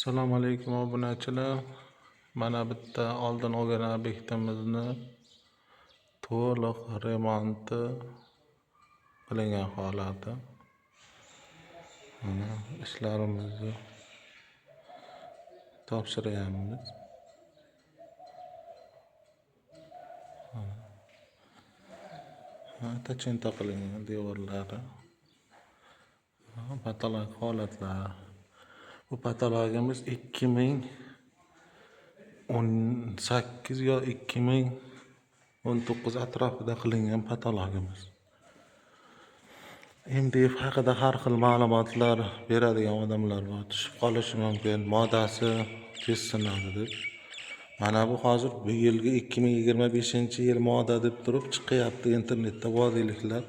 Assalomu alaykum obunachilar. Mana bitta oldin olgan obyektimizni to'liq remonti qilingan holati. Mana ishlarimizni topshiryapmiz. Tachinta qilingan devorlari. Patolog holatlari. Bu patologimiz 2018 yo 2019 atrofida qilingan patologimiz. MDF haqida har xil ma'lumotlar beradigan odamlar bor. Tushib qolishi mumkin, modasi tez sinadi deb. Mana bu hozir bu yilgi 2025-yil moda deb turib chiqyapti internetda vodiyliklar.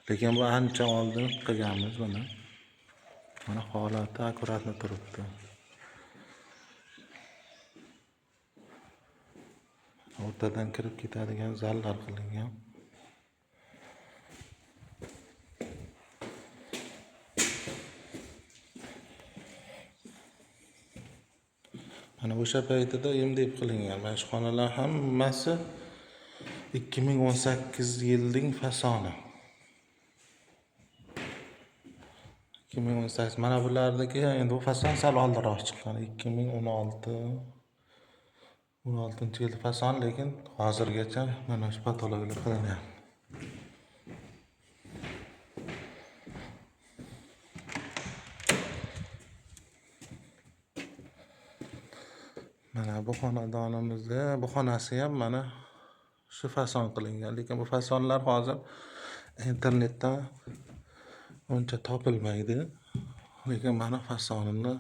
Lekin bu ancha oldin qilganmiz buni. Mana holati akkuratni turibdi. O'rtadan kirib ketadigan zallar qilingan. Mana o'sha paytida MDF qilingan. Mana shu xonalar hammasi 2018 yilning fasoni. 2018 mana bularniki endi bu fason sal oldinroq chiqqan 2016 16 yil fason, lekin hozirgacha mana shu patologlar qilinyapti. Mana bu xonadonimizda bu xonasi ham mana shu fason qilingan, lekin bu fasonlar hozir internetda uncha topilmaydi. Lekin mana fasonini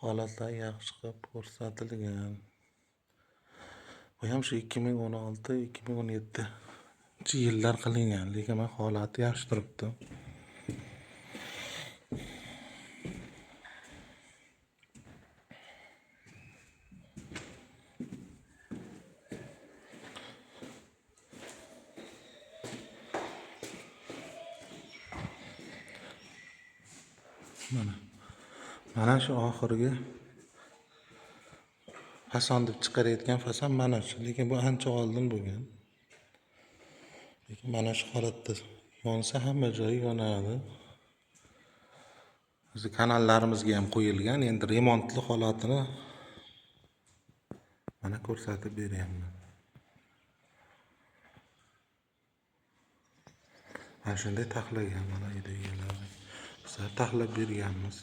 holatlari yaxshi qilib ko'rsatilgan. Bu ham shu 2016-2017 yillar qilingan, lekin mana holati yaxshi turibdi. Mana shu oxirgi fason deb chiqarayotgan fason mana shu, lekin bu ancha oldin bo'lgan. Lekin mana shu holatda yonsa hamma joyi yonadi. O'zi kanallarimizga ham qo'yilgan, endi remontli holatini mana ko'rsatib beryapman. Mana shunday taxlagan mana uyda egalari. Bizlar taxlab berganmiz.